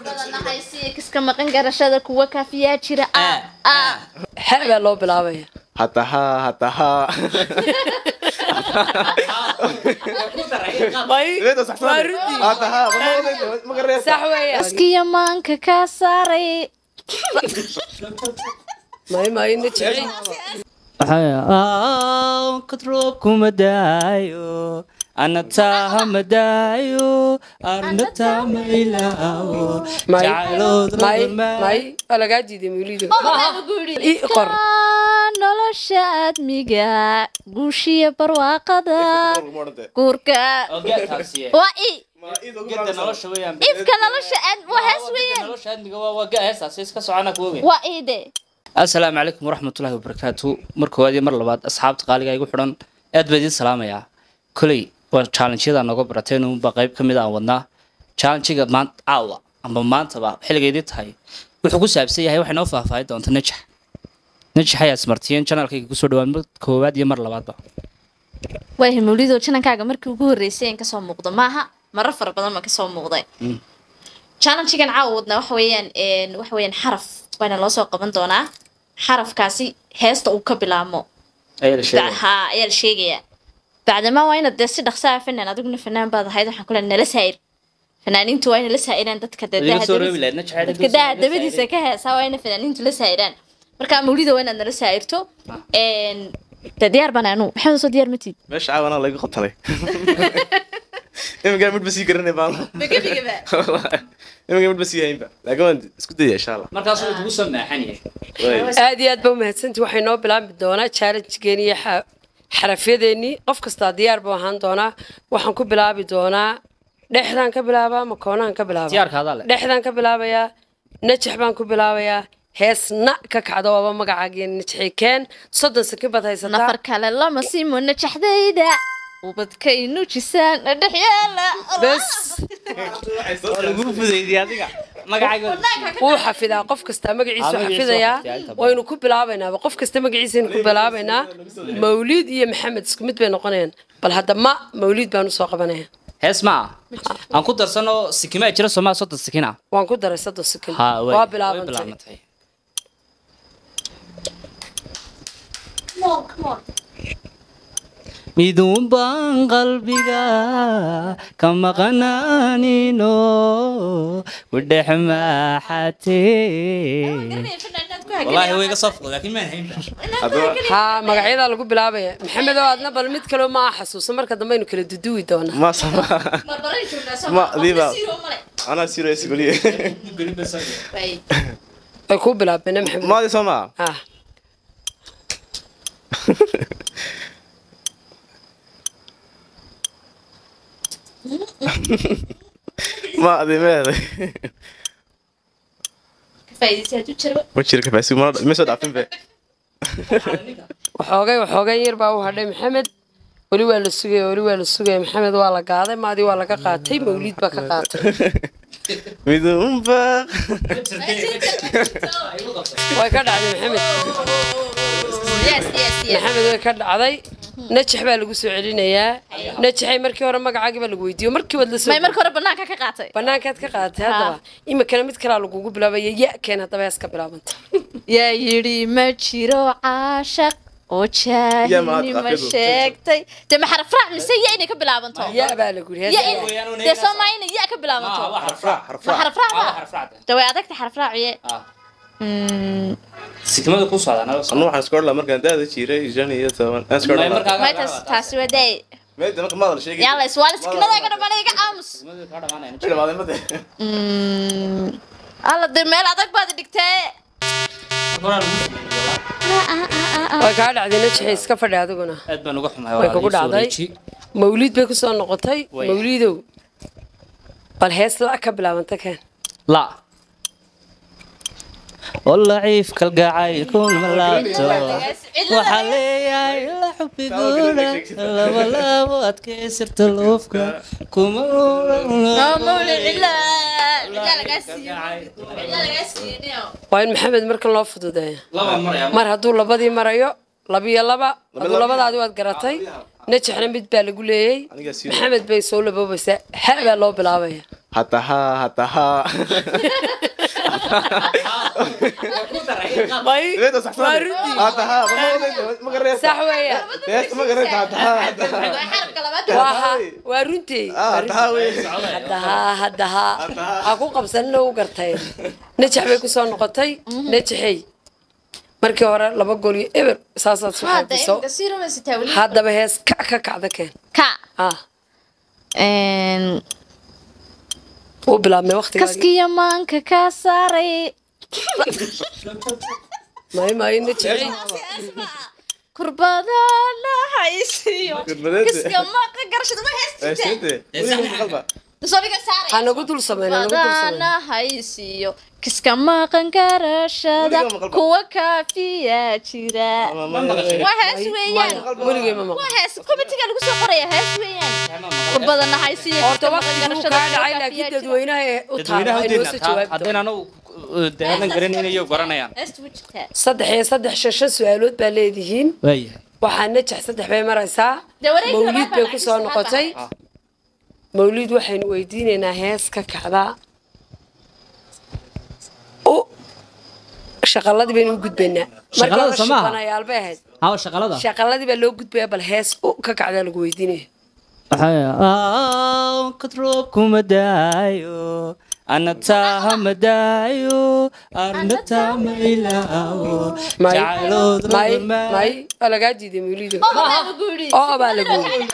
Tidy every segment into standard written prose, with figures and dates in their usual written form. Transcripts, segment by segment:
Badan iska maqan garashada kuwa kaafiyaa jira. Xa baa loo bilaabaya. Hataha hataha. May. Waa runtii. Hataha ma garaysa. Sax weeyaan. Iskiya maanka ka saaray. May, may, Najixi. Kadroobkuma daayo, anataaha ma daayo, arnataa ma ilaawo. May, may, may, waa lagaa diiday, Mawlido. I qor. Nolosha aadmiga guushiya barwaaqada guurka waa i ifka nolosha aad waa hees weeyaan. Waa iide. Asalaamu calaykum waraxmatullaahi wabarakaatu. Mar koowaad iyo mar labaad, asxaabta qaaliga igu xidhan, aad baa idiin salaamayaa. Koley waa challenge-yada nooga barateen unba qayb ka mid aan wadnaa. Challenge-ga maanta caawa amba maantaba xilliga idin tahay wuxuu ku saabsan yahay waxay noo faahfaahin doonta Najax. Najax ayaa ismartiyeen channelkayga kusoo dhawaan mar koowaad iyo mar labaadba. Waayahay Mawlido, channelkaaga markii ugu horreysay in kasoo muuqdo maaha, marar fara badan baan kasoo muuqday. Challenge-gan caawa wadnaa waxa weeyaan waxa weeyaan xaraf waana loo soo qaban doonaa, xarafkaasi heesta uu ka bilaabmo ayaa la sheegaya. Ha, ayaa la sheegayaa. Bacdamaa waa inaad dee si dhaqso ah fanaan, adiguna fanaan baad ahayd, waxaan kule nala saa'ir fanaaniintu waa inay la saa'iraan dadka dee Idiga daha soo reebi lahayd Najax. Dadka daha dabadiisa ka heesaa waa inay fanaaniintu la saa'iraan. Marka Mawlida waa inaad nala saa'irto. Dee diyaar baan anu. Maxamed, soo diyaar matid? Meesha caawana laga qotalay, iminkaa midba sii garanay baan, iminkaa midba sii haynba, laakiin waan isku daya insha Allah. Markaasuu kugu soo maaxan yahay. Aad iyo aad ba umahadsantii. Waxay noo bilaabmi doonaa challenge-geeni iyo xarafyadeennii. Qof kastaa diyaar buu ahaan doonaa. Waxaan ku bilaabi doonaa, dhexdaan ka bilaabaa ma koonahan ka bilaabaa? Diyaarka adaa leh. Dhexdaan ka bilaabayaa. Najax baan ku bilaabayaa. Hees na ka kacdo waaba magacaagiyo Najaxi keen. 30 sakin baad haysataa. Nafar kale lama simo najaxdayda, ubadkay nujisaan dhex yaala. Bes. Waa lagu fudeydiyay adiga magacayga. Wuu xafidaa qof kastaa magaciisu. Ah, magaciisu xafidayaa. waa xafidaa inta badan. Waynu ku bilaabaynaaba, qof kasta magaciisaynu ku bilaabaynaa. Mawliid iyo Maxamed isku mid bay noqonayaan. Bal hadda ma Mawliid baan usoo qabanaya. Hees ma aan ku darsano sikimaa jira Soomaa 30 sikina. Waan ku daray 30 sakin. Ha. Waa bilaabantay. Bilaabantay. Come on, come on. Miduun baan qalbiga ka maqanaanino ku dhex maaxatee. Wallaahi way iga soo fuqday, laakiin maan haynba. Haa, magacyadaa lagu bilaabaya. Maxamed oo adna bal mid kaleo ma xasuusan, marka dambe aynu kala duduwi doonaa. Ma sama ma diba anaa serious goliye. Way kuu bilaabeen, Maxamed. Maadi soo maa. Ah. Ma adi meeday ma jiro kafaasi ma ma soo dhaafin be. Waxoogay yar baa u hadhay Maxamed. Weli waa la sugaya, weli waa la sugaya. Maxamed waa la gaaday, maadii waa laga qaatay, Mawliid baa ka qaatay. Miduun baa Way ka dhacday Maxamed. Maxamed way ka dhacday. Najax baa lagu soo celinayaa. Najaxay, markii hore magacaagii baa lagu weydiiyo, markii waad la soo May, marka hore banaanka ka qaatay. Banaankaad ka qaadatay. Haddaba imikana mid kalaa lagugu bilaabaya. Ya keen haddaba hees ka bilaabanta. Yaa yidhi ma jiro caashaq oo Yaa mahad jaahilnimo qaafiyadu. sheegtay. Dee ma xaraf raac mise ya inay ka bilaabanto? Ya baa lagu yidhi. Ya dee soo maa inay ya ka bilaabanto? Ma xaraf raac ba dee way adagta xaraf raaciye. Sikimada ku socdaan. Anu waxaan iska odhan lahaa markaan daada jiray 15 aan iska odhan lahaa. May, taas taasi waa daay. Meeda marka maada la sheegay. Yalla iswaal sikinada iga dhamaan, iga aamus. Dhamaaday made. Alla, dee meel adag baad dhigtee. Way kaa dhacday, Najaxay, iska fadhi adiguna. Aad baan uga xumahay. Way kugu dhacday. Mawliid bay kusoo noqotay. Way. Mawliidow, bal hees la ka bilaabanta keen. La walaciif kalgacaylkun ma laabto, waxaa leeyahay la xubiguna laba labo adkaysirta loofka kuma. Mawlid cidla cidla lagaa siiyo, cidla lagaa siiyo. Waa in Maxamed markan loo fududeeya. Mar hadduu labadii marayo, 2 iyo 2 hadduu labadaadi waad garatay. Najaxna mid baa lagu leeyey. Anigaa sii- Maxamed bay soo laboobaysaa. Ha baa loo bilaabaya. Hataha hataha. May Leedo saxsan. Waa runtii. Hataha ma garanaysa. Sax weeyaan. Heesta ma garanaysa hataha hataha. Waa xarafka labaad. Waa waa runtii. Ah, hataha wey. Haddahaa haddahaa ha ku qabsanina u gartay. Najax bay ku soo noqotay. Najaxey markii hore 2 gool iyo eber saasaad soo Hadda xafiso. imika zero ma sitaa weli. Haddaba hees ka ka kacda keen. Ka ah een uu bilaabmay waqtigaagii. Kaskiya maanka ka saaray. May may najaxey. Kurbada la haysiyo. Kurbadada. Kaskiya maanka garashada ma heestaa. Heeste. Weliga Soo dhiga saaray. Ha nagu dul sameyn, ha nagu dul sameyn. Kurbadana haysiyo. Kiska maqan garashada Weligaa maqal ba. kuwa kaafiya jira. Waa hees weeyaan. Weligay ma maqal. Waa hees komitiga lagu soo qoraya, hees weeyaan. Kurbadana haysiyo. Horta kiska maqan waqtigii wuu garashada kaa kuwa dhacay, kaafiya laakiin jira. dadweynaha ee u taala Dadweynaha ay noo soo jawaabi haddayna doonaan. anagu dee garanayo garanayaan. Heestu way jirtaa. 3 iyo 3 5 5 su'aalood baa leedihiin. Waayahay. Waxaa najax 3 bay maraysaa. Dee wareegga Mawliid labaad bay baa ku soo lacag noqotay. Mawliid waxaynu weydiinaynaa hees ka kacda u shaqaladii baynu u gudbaynaa. Marka Shaqalada hore soo maaha? shaqanayaal bay ahayd. Hawa shaqalada. Shaqaladii baa loo gudbayaa, bal hees u ka kacdaa lagu weydiinaya. Kadroob kuma daayo, ana taaha ma daayo, arna taa ma ilaawo. May Jacaylood may ma may waa lagaa diiday Mawliido. Oo baa lagu yidhi. Oo baa lagu yidhi.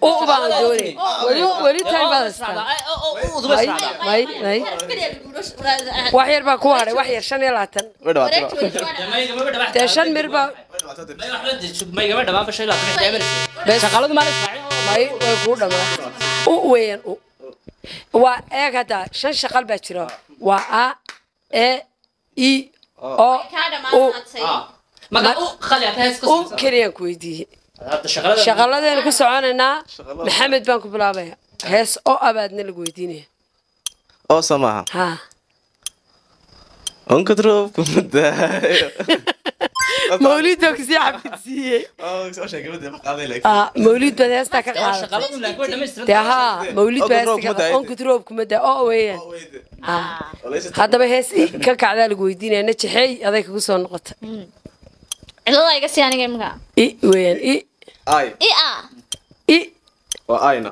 U baan doonay. Weli weli time baad haystaa. May may may Xaraf kaliya lagu yidhi. Wax yar baa ku hadhay, wax yar 25. Way dhawaatay. Dee 5 mir baa maygama dhamaanba 25. Bes. Shaqaladu maana israacin. May way kuu dhamaatay. U weeyaan u. Waa eeg hadda 5 shaqal baa jira. Waa a e i o Kaa u. dhamaatay. Maka u khali aad hees ka U keliyaan ku weydiiyey. Hadda shaqalada Shaqaladeenu ku soconaynaa. Shaqalada. Maxamed baan ku bilaabaya. Hees oo abaadna lagu weydiinaya. Oo samaha. Ha. Onkadroob kuma daayo. Mawliid oo kasii xafidsiiyey. Oo soo sheegay ma qaaday laakiin. Ah, Mawliid baad heestaa ka qaadatay. Shaqaladu laakiin way dhammaystiran. Dee haa, Mawliid baa Onkad heesta roob ka kuma daayo. Onkad roob kuma daayo. Oo weeyaan. Oo weyde. Ha. Walaysa. Haddaba hees i ka kacdaa lagu weydiinaya. Najaxeey aday kugu soo noqotay. Cidlada iga sii aniga imika. I weeyaan i. Ay. I a. I. Waa ayna.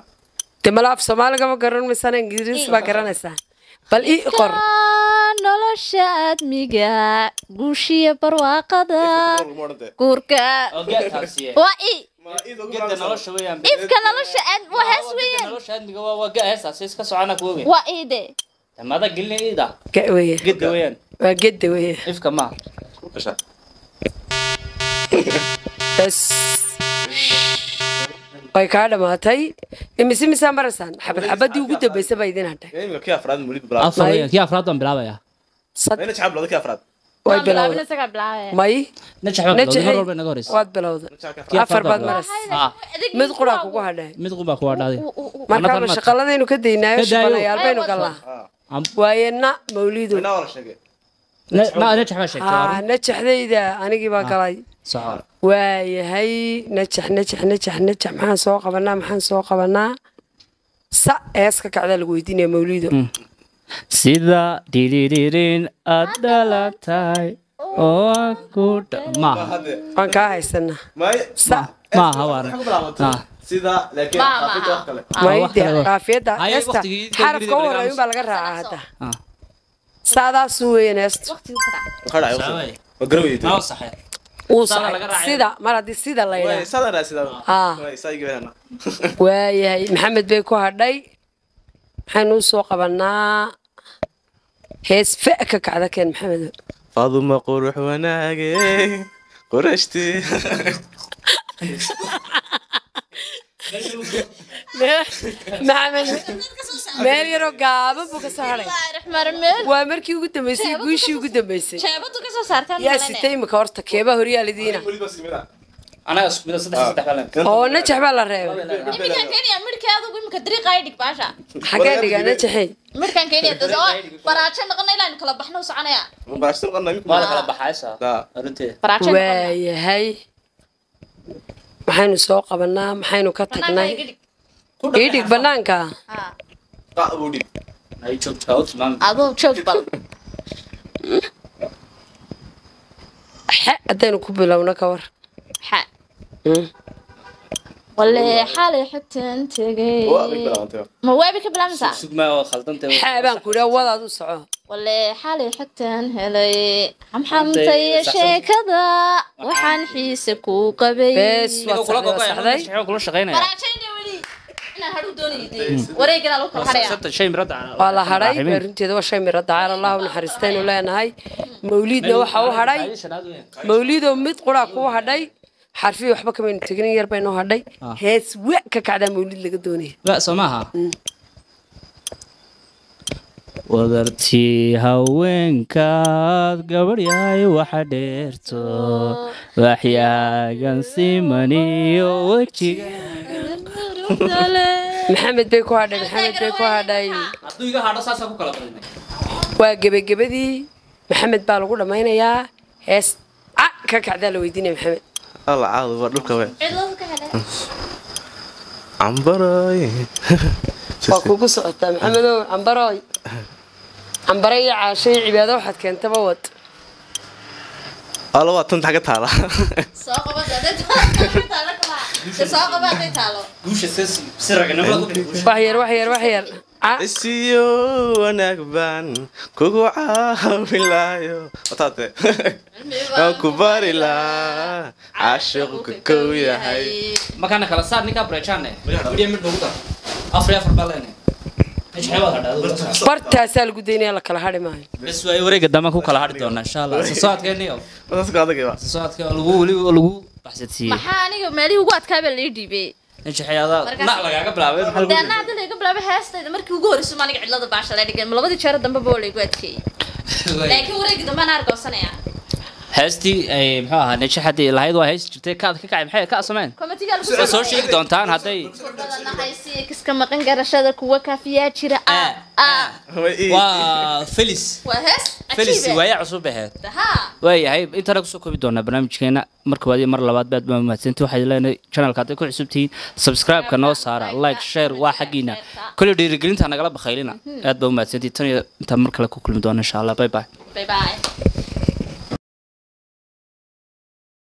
Dee mala af Soomaaliga ma garan maysaan, Ingiriis baa garanaysaa. Bal i qor. Nolosha aadmiga guushiya barwaaqada guurka Oo geedkaasiye. waa i. Ma ido Geedda nolosha weeyaan. Ifka nolosha aad waa hees Geedda weeyaan. nolosha aadmiga waa waa heestaasi iska socona ku oge. Waa i de. Tamada gelina ida. Ga weeyaan. Geedda weeyaan. Waa gedda weeyaan. Ifka ma. Bas. Way kaa dhamaatay. Imise misaa maraysaan? Xabad xabadii ugu dambeysay baa idin hadhay. Imika kii afraad Mawliid bilaabay. Afar weeyaan. Kii afraad baan bilaabayaa. Mayna jacab lada kii afraad. Way Waan bilaabin bilowday. isagaa bilaabaya. May Najax baa bilowday, mar Najaxey walba inaga horeysa. waad bilowday. Kii Afar afraad baad baan maraysaa. bilaabay. Ah, Mid quraa kugu hadhay. mid qun baa ku hadhaaday. Marka Anna ma shaqaladaynu ka daynaayo Ka daayo. shaqalayaal baynu galnaa. Waaye na Mawliido. Mayna waa la sheegay. Ma najax baa sheegtay. Haa, najaxdayda anigii baa galay. Soco. Waayahay najax najax najax najax maxaan soo qabanaa, maxaan soo qabanaa. Sa hees ka kacdaa lagu weydiinaya Mawliido. Sida dhiriiririn aad dhalatay oo aan ku maaha. Hadde. Waan kaa haysanaa. May. Sa Maaha waana. Waxay ku bilaabatay. Ah. Sida laakiin Ma, qaafida ma. wax kale. May wax dee kale waa. qaafiyadda Haye, heesta waqtigii inta xarafka u Ingiriisiga horeeya unbaa laga raacaa hadda. Ah. Saadaasuu weeyaan heestu. Waqtigu ka dhacay. Waxa dhacay waqti. Waa garaweyday. Ma saxay. Wuu Saada saxay. laga raacay. Sida mar haddii sida la Way yidhaah. sada raasida. Ah. Way saa iga weerana. Waayahay Maxamed bay ku hadhay. Maxaynu u soo qabanaa hees fa ka kacda keen Maxamed. Faaduma qurux wanaage qurashti. Maxamed meel yaroo gaaban buu ka soo hadhay. Bismillaahi Waa markii ugu dambeysay, guushii ugu dambeysay. Jeebadu ka soo saartaan. Yaa sitay imika horta keebaa horyaaladiina. Anaga isku mid 3 3 baa leen. Oo najax baa la reebay. Iminkaan keenaya midhka adigu iminka dariiqa ay dhig baasha. Xagee dhigaa najaxey? Midhkaan keenaya dad oo baraajo noqona ilaa aynu kala baxno u soconaya. Barashada qanna Waa la kala baxaysa. Da. Runtii. Baraajo noqona. Waayahay maxaynu soo qabanaa, maxaynu ka Banaanka tagnay? iga dhig. Ii dhig banaanka. Haa. Ay joogtaa u tilmaami. Adoo joog bal. Xe haddaynu ku bilowno ka war. Xa walle xalay xigtan tegay. Ma waabi ka bilaabmaysaa? Sugmaa waa khaldantay. Xe baan ku idhaa, wadaad u soco. Walle xalay xigtan helay xamxamtay sheekada waxaan xiise ku qabay. Bees waa kula saxday, waa saxday. Gogoya kula shaqeynaya. Baraajayna weli inaan hadhow doonayday wareegana lagu kala haraya. Santa shay mirada. Waa la hadhay runteeda, waa shay miro dacaal, Allah u naxariistaynu leenahay. Mawliidna waxa u hadhay, mawliidoo mid quraa kuu hadhay, xarfii waxba kamaynu tegin, yar baynoo hadhay. Hees wa ka kacdaa mawliid laga doonaya. Ba soo maaha. Wadartii haweenkaad gabadh yahay waxa dheerto waxyaagan simaniyo wejiga. Maxamed bay ku hadhay, Maxamed bay ku hadhay. Hadduu iga hadho saasaa ku kala badinay. Waa gebagabadii, Maxamed baa lagu dhammaynayaa. Hees ca ka kacdaa la weydiinaya Maxamed. Alla caadu waa dhulka we. Cidlada ka helay. Cambaroy. Waa kugu socotaa Maxamedow. Cambarooy, cambare iyo caasho iyo cibaado waxaad keentaba wad. Alla waa tan xagga taala. Soo qabad hadday taalo kala soo qabad hadday taalo. Guusha si raganimada ku bixi. Wax yar, wax yar, wax yar. Ca Isiyo wanaag baan kugu caawin laayo wataate waan ku bari laa caashiqu ka kow yahay. Markaana kala saar ninkaa barejaane weliya mid noogu dar 4 iyo 4 baa leenahay xeebaad hadhaa. Bartaasaa lagu daynaya, la kala hadhi maayo. Bes waay, wareega dambe ku kala hadhi doonaa insha Allah. Soo socodkeeniyo. Wataasku adag ba. Soo socodka lagu weli lagu baxsadsiiyey. Maxaa aniga meelihii ugu adkaa baa la ii dhiibay. Najaxayada na lagaaga bilaabay maxaa lagu Dee anna hadda laga bilaabay heestayda markii ugu horreysay ma aniga cidlada baasha la dhigay, ma labadii jeer dambe ba waa laygu adkeeyey, laakiin wareegi dambe anaa argoosanaya. Heestii ay muxuu ahaa najaxadii lahayd waa hees jirtay kaad ka kacay maxay ka sameen. Komitiga lagu soo soo sheegi doontaan hadday badanahay si kiska maqan garashada kuwa kaafiyaa jira a a. Waa Felis. Waa hees Felis. cajiib. Waaya cusub ahayd. Ha. Waayahay, intana kusoo koobi doonaa barnaamijkeena. Mar koowaad iyo mar labaad baad baa mahadsantii. Waxay leenahay channelka hadday ku cusub tihiin subscribe-ka noo saara, like, share waa xaggiina, kulli dhiirigelinta nagala bakhaylina. Aad baa u mahadsantii. Tan iyo intaan mar kale ku kulmi doona insha Allah. Bye bye. Bye bye.